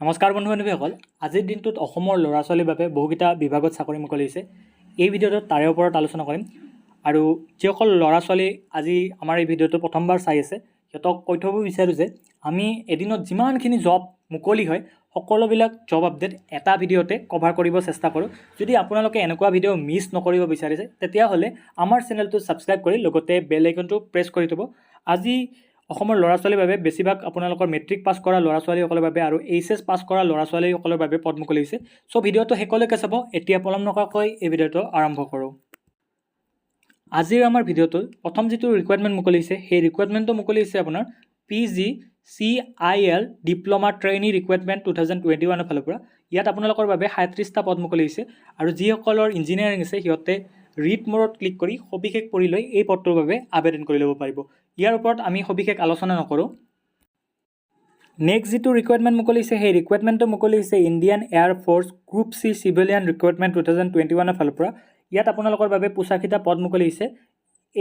নমস্কাৰ বন্ধু বান্ধৱীসকল, আজিৰ দিনটোত অসমৰ ল'ৰা ছোৱালীৰ বাবে বহুকেইটা বিভাগত চাকৰি মুকলি হৈছে। এই ভিডিঅ'টোত তাৰে ওপৰত আলোচনা কৰিম। আৰু যিসকল ল'ৰা ছোৱালী আজি আমাৰ এই ভিডিঅ'টো প্ৰথমবাৰ চাই আছে, সিহঁতক কৈ থ'ব বিচাৰোঁ যে আমি এদিনত যিমানখিনি জব মুকলি হয়, সকলোবিলাক জব আপডেট এটা ভিডিঅ'তে কভাৰ কৰিব চেষ্টা কৰোঁ। যদি আপোনালোকে এনেকুৱা ভিডিঅ' মিছ নকৰিব বিচাৰিছে, তেতিয়াহ'লে আমাৰ চেনেলটো ছাবস্ক্ৰাইব কৰি লগতে বেল আইকনটো প্ৰেছ কৰি থ'ব। আজি অসমৰ ল'ৰা ছোৱালীৰ বাবে, বেছিভাগ আপোনালোকৰ মেট্ৰিক পাছ কৰা ল'ৰা ছোৱালীসকলৰ বাবে আৰু এইচ এছ পাছ কৰা ল'ৰা ছোৱালীসকলৰ বাবে পদ মুকলি হৈছে। চ' ভিডিঅ'টো শেষলৈকে চাব। এতিয়া পলম নকৰাকৈ এই ভিডিঅ'টো আৰম্ভ কৰোঁ। আজিৰ আমাৰ ভিডিঅ'টোত প্ৰথম যিটো ৰিকুৱাৰমেণ্ট মুকলি হৈছে, সেই ৰিকুৱাৰমেণ্টটো মুকলি হৈছে আপোনাৰ PGCIL Diploma Trainee Recruitment 2021ৰ ফালৰ পৰা। ইয়াত আপোনালোকৰ বাবে 37টা পদ মুকলি হৈছে আৰু যিসকলৰ ইঞ্জিনিয়াৰিং আছে, সিহঁতে ৰিড ম'ৰত ক্লিক কৰি সবিশেষ পঢ়ি লৈ এই পদটোৰ বাবে আবেদন কৰি ল'ব পাৰিব। ইয়াৰ ওপৰত আমি সবিশেষ আলোচনা নকৰোঁ। নেক্সট যিটো ৰিকুৱাৰমেণ্ট মুকলি হৈছে, সেই ৰিকুৱাৰমেণ্টটো মুকলি হৈছে Indian Air Force Group C Civilian Recruitment 2021ৰ ফালৰ পৰা। ইয়াত আপোনালোকৰ বাবে 85টা পদ মুকলি হৈছে।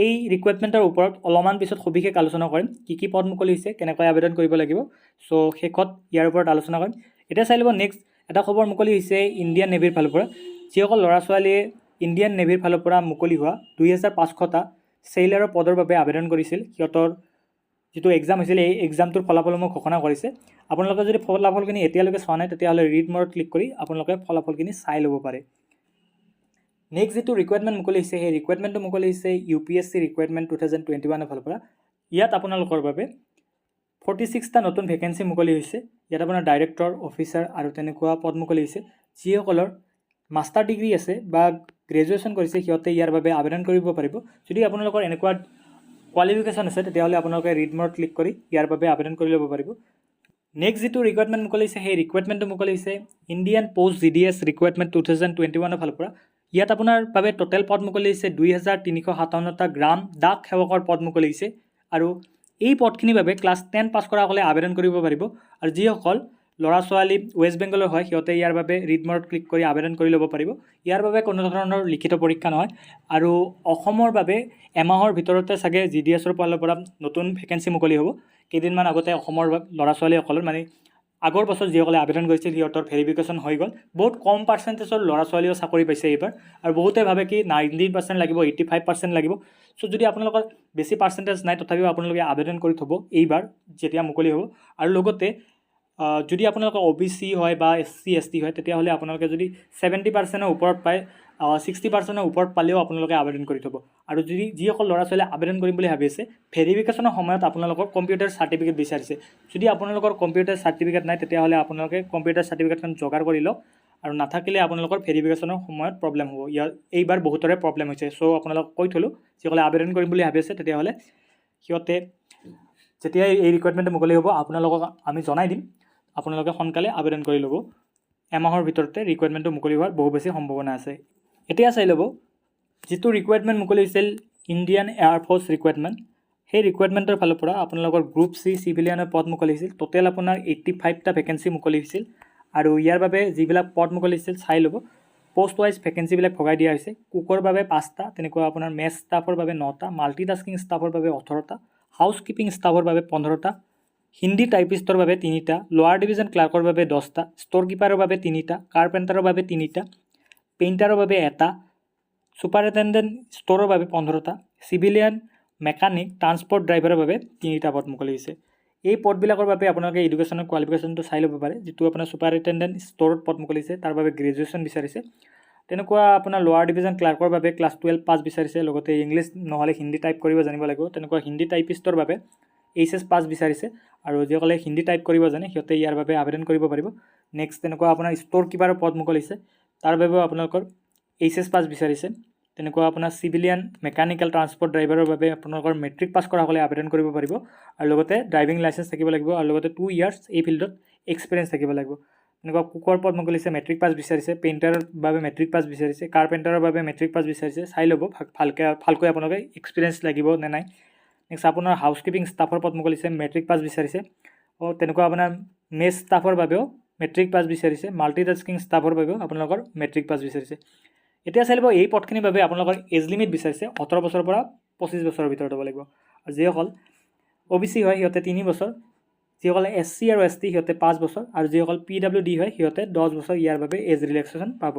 এই ৰিকুৱাৰমেণ্টৰ ওপৰত অলপমান পিছত সবিশেষ আলোচনা কৰিম, কি কি পদ মুকলি হৈছে, কেনেকৈ আবেদন কৰিব লাগিব। চ' শেষত ইয়াৰ ওপৰত আলোচনা কৰিম। এতিয়া চাই ল'ব, নেক্সট এটা খবৰ মুকলি হৈছে ইণ্ডিয়ান নেভিৰ ফালৰ পৰা। যিসকল ল'ৰা ছোৱালীয়ে ইণ্ডিয়ান নেভিৰ ফালৰ পৰা মুকলি হোৱা 2500টা চেইলাৰৰ পদৰ বাবে আবেদন কৰিছিল, সিহঁতৰ যিটো এক্সাম হৈছিল, এই এক্সামটোৰ ফলাফলসমূহ ঘোষণা কৰিছে। আপোনালোকে যদি ফলাফলখিনি এতিয়ালৈকে চোৱা নাই, তেতিয়াহ'লে ৰিড ম'ৰত ক্লিক কৰি আপোনালোকে ফলাফলখিনি চাই ল'ব পাৰে। নেক্সট যিটো ৰিকুৱাৰমেণ্ট মুকলি হৈছে, সেই ৰিকুৱাৰমেণ্টটো মুকলি হৈছে UPSC Recruitment 2021ৰ ফালৰ পৰা। ইয়াত আপোনালোকৰ বাবে 46টা নতুন ভেকেঞ্চি মুকলি হৈছে। ইয়াত আপোনাৰ ডাইৰেক্টৰ, অফিচাৰ আৰু তেনেকুৱা পদ মুকলি হৈছে। যিসকলৰ মাষ্টাৰ ডিগ্ৰী আছে বা গ্ৰেজুৱেশ্যন কৰিছে, সিহঁতে ইয়াৰ বাবে আবেদন কৰিব পাৰিব। যদি আপোনালোকৰ এনেকুৱা কোৱালিফিকেশ্যন আছে, তেতিয়াহ'লে আপোনালোকে ৰিড ম'ৰত ক্লিক কৰি ইয়াৰ বাবে আবেদন কৰি ল'ব পাৰিব। নেক্সট যিটো ৰিকুৱাৰমেণ্ট মুকলিছে, সেই ৰিকুৱাৰমেণ্টটো মুকলিছে Indian Post GDS Recruitment 2021ৰ ফালৰ পৰা। ইয়াত আপোনাৰ বাবে টোটেল পদ মুকলিছে 2357টা গ্ৰাম ডাক সেৱকৰ পদ মুকলিছে আৰু এই পদখিনিৰ বাবে ক্লাছ 10 পাছ কৰাসকলে আবেদন কৰিব পাৰিব। আৰু যিসকল ল'ৰা ছোৱালী ৱেষ্ট বেংগলৰ হয়, সিহঁতে ইয়াৰ বাবে ৰিড ম'ৰত ক্লিক কৰি আবেদন কৰি ল'ব পাৰিব। ইয়াৰ বাবে কোনো ধৰণৰ লিখিত পৰীক্ষা নহয়। আৰু অসমৰ বাবে এমাহৰ ভিতৰতে চাগে জি ডি এছৰ ফালৰ পৰা নতুন ভেকেঞ্চি মুকলি হ'ব। কেইদিনমান আগতে অসমৰ ল'ৰা ছোৱালীসকলৰ, মানে আগৰ বছৰ যিসকলে আবেদন কৰিছিল, সিহঁতৰ ভেৰিফিকেশ্যন হৈ গ'ল। বহুত কম পাৰ্চেণ্টেজৰ ল'ৰা ছোৱালীয়েও চাকৰি পাইছে এইবাৰ। আৰু বহুতে ভাবে কি 90% লাগিব, 85% লাগিব। চ' যদি আপোনালোকৰ বেছি পাৰ্চেণ্টেজ নাই, তথাপিও আপোনালোকে আবেদন কৰি থ'ব এইবাৰ যেতিয়া মুকলি হ'ব। আৰু লগতে যদি আপোনালোকৰ অ' বি চি হয় বা এছ চি, এছ টি হয়, তেতিয়াহ'লে আপোনালোকে যদি 70%ৰ ওপৰত পায়, 60%ৰ ওপৰত পালেও আপোনালোকে আবেদন কৰি থ'ব। আৰু যদি যিসকল ল'ৰা ছোৱালীয়ে আবেদন কৰিম বুলি ভাবি আছে, ভেৰিফিকেশ্যনৰ সময়ত আপোনালোকৰ কম্পিউটাৰ চাৰ্টিফিকেট বিচাৰিছে। যদি আপোনালোকৰ কম্পিউটাৰ চাৰ্টিফিকেট নাই, তেতিয়াহ'লে আপোনালোকে কম্পিউটাৰ চাৰ্টিফিকেটখন যোগাৰ কৰি লওক। আৰু নাথাকিলে আপোনালোকৰ ভেৰিফিকেশ্যনৰ সময়ত প্ৰব্লেম হ'ব। ইয়াৰ এইবাৰ বহুতৰে প্ৰব্লেম হৈছে। চ' আপোনালোকক কৈ থ'লোঁ, যিসকলে আবেদন কৰিম বুলি ভাবি আছে, তেতিয়াহ'লে সিহঁতে যেতিয়া এই ৰিকুৱাৰমেণ্টটো মুকলি হ'ব, আপোনালোকক আমি জনাই দিম। আপোনালোকে সোনকালে আবেদন কৰি ল'ব। এমাহৰ ভিতৰতে ৰিকুৱাৰমেণ্টটো মুকলি হোৱাৰ বহু বেছি সম্ভাৱনা আছে। এতিয়া চাই ল'ব, যিটো ৰিকুৱাৰমেণ্ট মুকলি হৈছিল ইণ্ডিয়ান এয়াৰফ'ৰ্চ ৰিকুৱাৰমেণ্ট, সেই ৰিকুৱাৰমেণ্টৰ ফালৰ পৰা আপোনালোকৰ গ্ৰুপ চি চিভিলিয়ানৰ পদ মুকলি হৈছিল। টোটেল আপোনাৰ 85টা ভেকেঞ্চি মুকলি হৈছিল। আৰু ইয়াৰ বাবে যিবিলাক পদ মুকলি হৈছিল চাই ল'ব। পষ্ট ৱাইজ ভেকেঞ্চিবিলাক ভগাই দিয়া হৈছে। কুকৰ বাবে পাঁচটা, তেনেকুৱা আপোনাৰ মেছ ষ্টাফৰ বাবে নটা, মাল্টি টাস্কিং ষ্টাফৰ বাবে 18টা, হাউচ কিপিং ষ্টাফৰ বাবে 15টা, হিন্দী টাইপিষ্টৰ বাবে তিনিটা, লোৱাৰ ডিভিজন ক্লাৰ্কৰ বাবে 10টা, ষ্ট'ৰ কিপাৰৰ বাবে তিনিটা, কাৰ্পেণ্টাৰৰ বাবে তিনিটা, পেইণ্টাৰৰ বাবে এটা, ছুপাৰিণ্টেণ্ডেণ্ট ষ্ট'ৰৰ বাবে 15টা, চিভিলিয়ান মেকানিক ট্ৰান্সপৰ্ট ড্ৰাইভাৰৰ বাবে তিনিটা পদ মুকলি হৈছে। এই পদবিলাকৰ বাবে আপোনালোকে এডুকেশ্যনৰ কোৱালিফিকেশ্যনটো চাই ল'ব পাৰে। যিটো আপোনাৰ ছুপাৰিণ্টেণ্ডেণ্ট ষ্ট'ৰত পদ মুকলিছে, তাৰ বাবে গ্ৰেজুৱেশ্যন বিচাৰিছে। তেনেকুৱা আপোনাৰ লোৱাৰ ডিভিজন ক্লাৰ্কৰ বাবে ক্লাছ 12 পাছ বিচাৰিছে, লগতে ইংলিছ নহ'লে হিন্দী টাইপ কৰিব জানিব লাগিব। তেনেকুৱা হিন্দী টাইপিষ্টৰ বাবে এইচ এছ পাছ বিচাৰিছে আৰু যিসকলে হিন্দী টাইপ কৰিব জানে, সিহঁতে ইয়াৰ বাবে আবেদন কৰিব পাৰিব। নেক্সট তেনেকুৱা আপোনাৰ ষ্ট'ৰ কিপাৰৰ পদ মুকলিছে, তাৰ বাবেও আপোনালোকৰ এইচ এছ পাছ বিচাৰিছে। তেনেকুৱা আপোনাৰ চিভিলিয়ান মেকানিকেল ট্ৰান্সপৰ্ট ড্ৰাইভাৰৰ বাবে আপোনালোকৰ মেট্ৰিক পাছ কৰাসকলে আবেদন কৰিব পাৰিব আৰু লগতে ড্ৰাইভিং লাইচেঞ্চ থাকিব লাগিব আৰু লগতে 2 ইয়াৰ্ছ এই ফিল্ডত এক্সপিৰিয়েঞ্চ থাকিব লাগিব। তেনেকুৱা কুকৰ পদ মুকলিছে, মেট্ৰিক পাছ বিচাৰিছে। পেইণ্টাৰৰ বাবে মেট্ৰিক পাছ বিচাৰিছে। কাৰ্পেণ্টাৰৰ বাবে মেট্ৰিক পাছ বিচাৰিছে। চাই ল'ব ভালকৈ ভালকৈ, আপোনালোকে এক্সপিৰিয়েঞ্চ লাগিব নে নাই। নেক্সট আপোনাৰ হাউচ কিপিং ষ্টাফৰ পদ মুকলিছে, মেট্ৰিক পাছ বিচাৰিছে। তেনেকুৱা আপোনাৰ মেছ ষ্টাফৰ বাবেও মেট্ৰিক পাছ বিচাৰিছে। মাল্টি টাস্কিং ষ্টাফৰ বাবেও আপোনালোকৰ মেট্ৰিক পাছ বিচাৰিছে। এতিয়া চাই ল'ব, এই পদখিনিৰ বাবে আপোনালোকৰ এজ লিমিট বিচাৰিছে 18 বছৰৰ পৰা 25 বছৰৰ ভিতৰত হ'ব লাগিব। আৰু যিসকল অ' বি চি হয়, সিহঁতে 3 বছৰ যিসকল এছ চি আৰু এছ টি, সিহঁতে 5 বছৰ আৰু যিসকল পিডাব্লিউ ডি হয়, সিহঁতে 10 বছৰ ইয়াৰ বাবে এজ ৰিলেক্সেশ্যন পাব।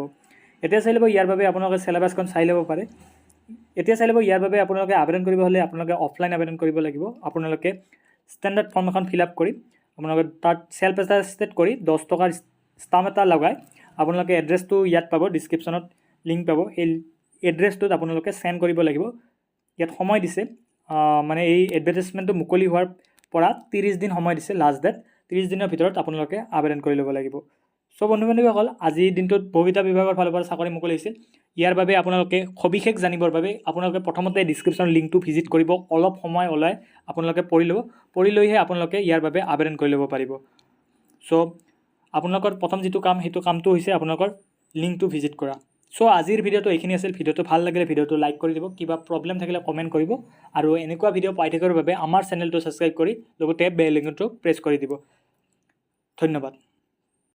এতিয়া চাই ল'ব, ইয়াৰ বাবে আপোনালোকে চিলেবাছখন চাই ল'ব পাৰে। এতিয়া চাই ল'ব, ইয়াৰ বাবে আপোনালোকে আবেদন কৰিব হ'লে আপোনালোকে অফলাইন আবেদন কৰিব লাগিব। আপোনালোকে ষ্টেণ্ডাৰ্ড ফৰ্ম এখন ফিল আপ কৰি, আপোনালোকে তাত চেল্ফ এটাষ্টেড কৰি, 10 টকাৰ ষ্টাম্প এটা লগাই আপোনালোকে এড্ৰেছটো ইয়াত পাব, ডিছক্ৰিপশ্যনত লিংক পাব, সেই এড্ৰেছটোত আপোনালোকে চেণ্ড কৰিব লাগিব। ইয়াত সময় দিছে, মানে এই এডভাৰটাইজমেণ্টটো মুকলি হোৱাৰ পৰা 30 দিন সময় দিছে। লাষ্ট ডেট 30 দিনৰ ভিতৰত আপোনালোকে আবেদন কৰি ল'ব লাগিব। চ' বন্ধু বান্ধৱীসকল, আজিৰ দিনটোত বহুকেইটা বিভাগৰ ফালৰ পৰা চাকৰি মুকলি হৈছিল। ইয়াৰ বাবে আপোনালোকে সবিশেষ জানিবৰ বাবে আপোনালোকে প্ৰথমতে ডিছক্ৰিপশ্যনৰ লিংকটো ভিজিট কৰিব। অলপ সময় ওলাই আপোনালোকে পঢ়ি ল'ব। পঢ়ি লৈহে আপোনালোকে ইয়াৰ বাবে আবেদন কৰি ল'ব পাৰিব। চ' আপোনালোকৰ প্ৰথম যিটো কাম, সেইটো কামটো হৈছে আপোনালোকৰ লিংকটো ভিজিট কৰা। চ' আজিৰ ভিডিঅ'টো এইখিনি আছিল। ভিডিঅ'টো ভাল লাগিলে ভিডিঅ'টো লাইক কৰি দিব, কিবা প্ৰব্লেম থাকিলে কমেণ্ট কৰিব আৰু এনেকুৱা ভিডিঅ' পাই থাকিবৰ বাবে আমাৰ চেনেলটো ছাবস্ক্ৰাইব কৰি লগতে বেল আইকনটো প্ৰেছ কৰি দিব। ধন্যবাদ।